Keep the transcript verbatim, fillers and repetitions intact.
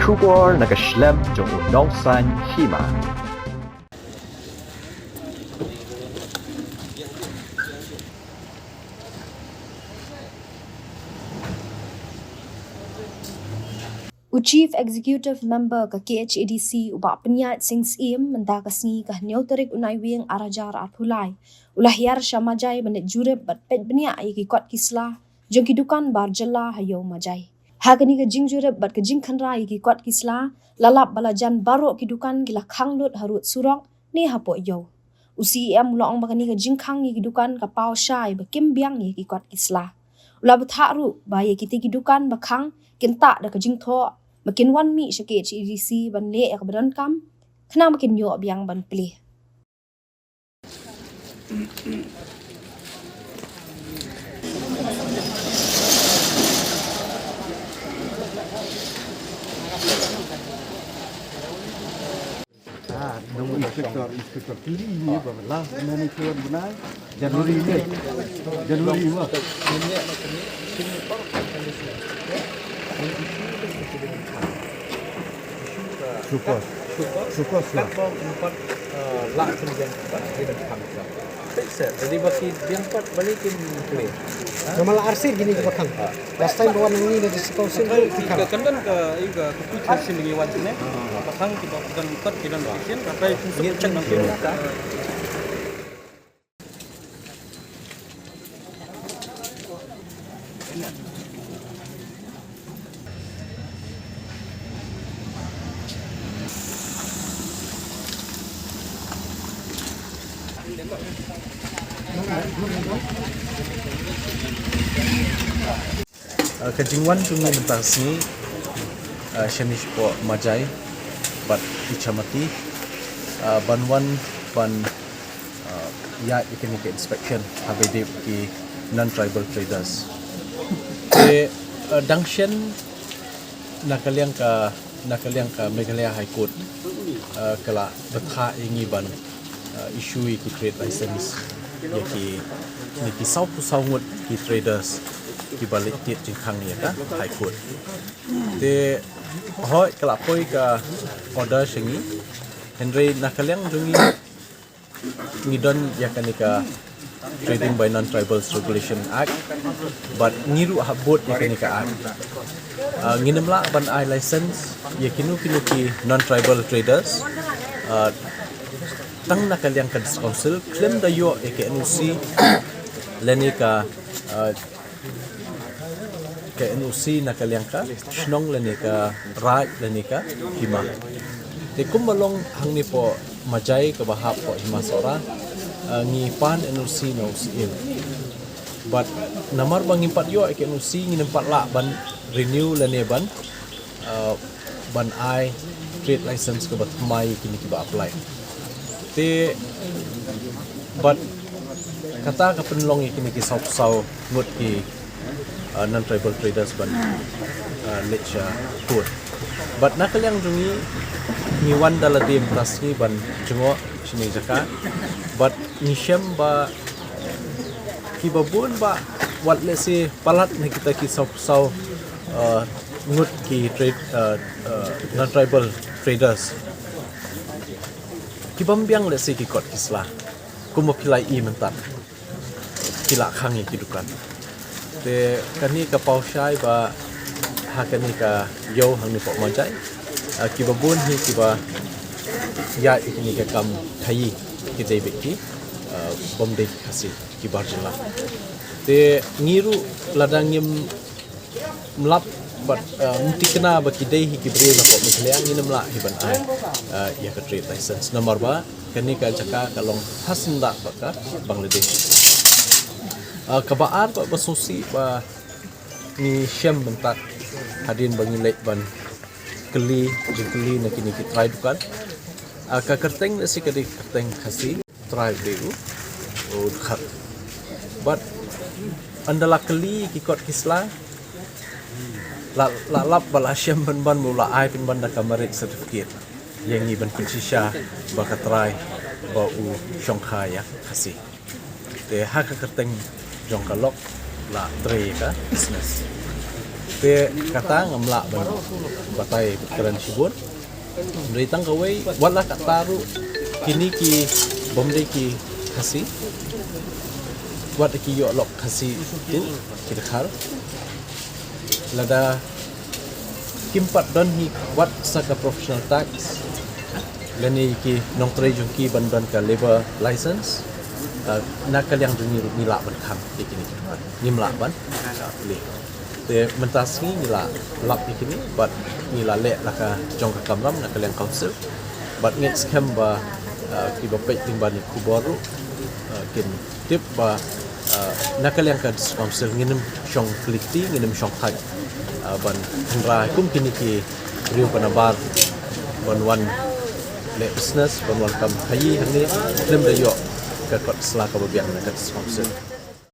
Khubor na ka shlem jong u nongsan hima. U Chief Executive Member ka K H A D C, u Bah Pynïaid Sing Syiem, mynta ka sngi ka hynñiew tarik u Naiwieng ar hajar arphew lai, u la hiar sha Majai ban leit jurip bad peit bniah ïa ki kot ki sla jong ki dukan bar jylla ha Ïew Majai. Ha kane ka jingjurip bad ka jingkhynra ïa ki kot ki sla, la lap ba la jan baroh ki dukan ki la khang lut harud surok ne hapoh ïew. U C E M u la ong ba kane ka jingkhang ïa ki dukan ka paw shai ba kim biang ïa ki kot ki sla. U la bthah ruh ba ïa kitei ki dukan ba khang kin tah da ka jingthoh ba kin wan mih sha K H A D C ban leh ïa kaba donkam, khnang ba kin ïoh biang ban plie. Ah, nong inspector, inspector. Kili ini ba last manager bnai January ini. January ini. Super. Super. Super. Lah kemudian cepat dia dah faham. Set, jadi baki biang pat balik kin clear. Namar la arsir kine kiba khang. Last time ba wan hangne na District Council ruh ki khang. Ka kyndan ka, i ka, ka pu cha sin ngi wan sini. Ka khang kiba kyndan kat kyndan kitchen, ka kai pun sep chang nang kyndan ka. Uh, ka jingwan jong ngi mynta ka sngi, uh, shane shapoh Majai bad Ichamati, uh, ban wan ban uh, ïaid ïa kane ka inspection haba ïadei bad ki non-tribal traders. Te, uh, dang shen na ka liang ka, na ka liang ka Meghalaya High Court, uh, ka la bthah ïa ngi ban, uh, issue ïa ki trade license ïa ki, ïa ki saw phew saw ngut ki traders kiba leit tied jingkhang ïa ka High Court. Te hooid ka la poi ka order sha ngi, hynrei na ka liang jong ngi ngi don ïa kane ka Trading by Non-Tribals Regulation Act, bad ngi ruh hap bud ïa kane ka act. Ah, ngin ym lah ban ai license ïa kino kino ki non-tribal traders, ah, tang na ka liang ka District Council khlem da ïoh ïa ka N O C lane ka, ah, ka N O C na ka liang ka shnong lane ka raid lane ka hima. Te kumba long hangne hapoh Majai kaba hap hapoh Hima Sohra, ah, ngi pan N O C na u Syiem. Bad namar ba ngim pat ïoh ïa ka N O C, ngin ym pat lah ban renew lane ban, ah, ban ai trade license kaba thymmai ïa kine kiba apply. Te bad kata ka pynlong ïa kine ki saw phew saw ngut ki, ah, non-tribal traders ban, ah, leit sha court. Bad na ka liang jong ngi, ngi wan da lade mynta ka sngi ban jngoh shane jaka. Bad ngi shem ba kiba bun ba wat lehse palat na kita ki saw phew saw, ah, ngut ki trade, ah, ah, non-tribal traders. Kibym biang lehse ki kot ki sla kumba phi la ïohi mynta, ki la khang ïa ki dukan. Te kane ka paw shai ba ha kane ka ïew hangne hapoh Majai, ah, kiba bun hi kiba ïaid ïa kane ka kam khaïi ki dei beit ki, ah, bym dei ki Khasi, ki bar jylla. Te ngi ruh lada ngim lap bad, ah, ngim tikna ba ki dei hi ki briew na hapoh Meghalaya, ngin ym lah hi ban ai, ah, ïa ka trade license. Namar ba kane ka jaka ka long ha syndah bad ka Bangladesh. Ah, kaba ar bad ba sngewsih ba ngi shem mynta hadien ba ngi leit ban kylli jingkylli na kine ki trai dukan. Ah, ka kyrteng lehse ka dei kyrteng Khasi. Trai u dei u, u dkhar. Bad ynda la kylli ki kot ki sla, la, la lap ba la shem pynban, ba u la ai pynban da ka marriage certificate ïa ngi ban pynshisha ba ka trai ba u shongkha ïa Khasi. Te ha ka kyrteng jong ka lok la trei ïa ka business. Te kata ngam lah ban batai bad kren shibun. Hynrei tang kawei, wat la katta ruh, kine ki bym dei ki Khasi, wat ki ïoh lok Khasi ruh, ki dkhar. Lada kim pat don hi wat sa ka professional tax lane ki nongtrei jong ki ban don ka labour license, uh, na ka liang jong ngi ruh ngi lah ban khang ïa kine. Ngim lah ban, uh, plie. Te mynta sngi ngi la lap ïa kine bad ngi la leh la ka jong ka kamram na ka liang council. Bad ngi skhem ba, uh, kiba peit lyngba ïa ki khubor ruh, uh, kin tip ba, uh, na ka liang ka district council ngin ym shong kylli kti, ngin ym shong thait, uh, ban kynra kum kine ki briew ba nabar ban wan leh business, ban wan kam khaïi hangne, khlem da ïoh ka kot sla kaba biang na ka district council.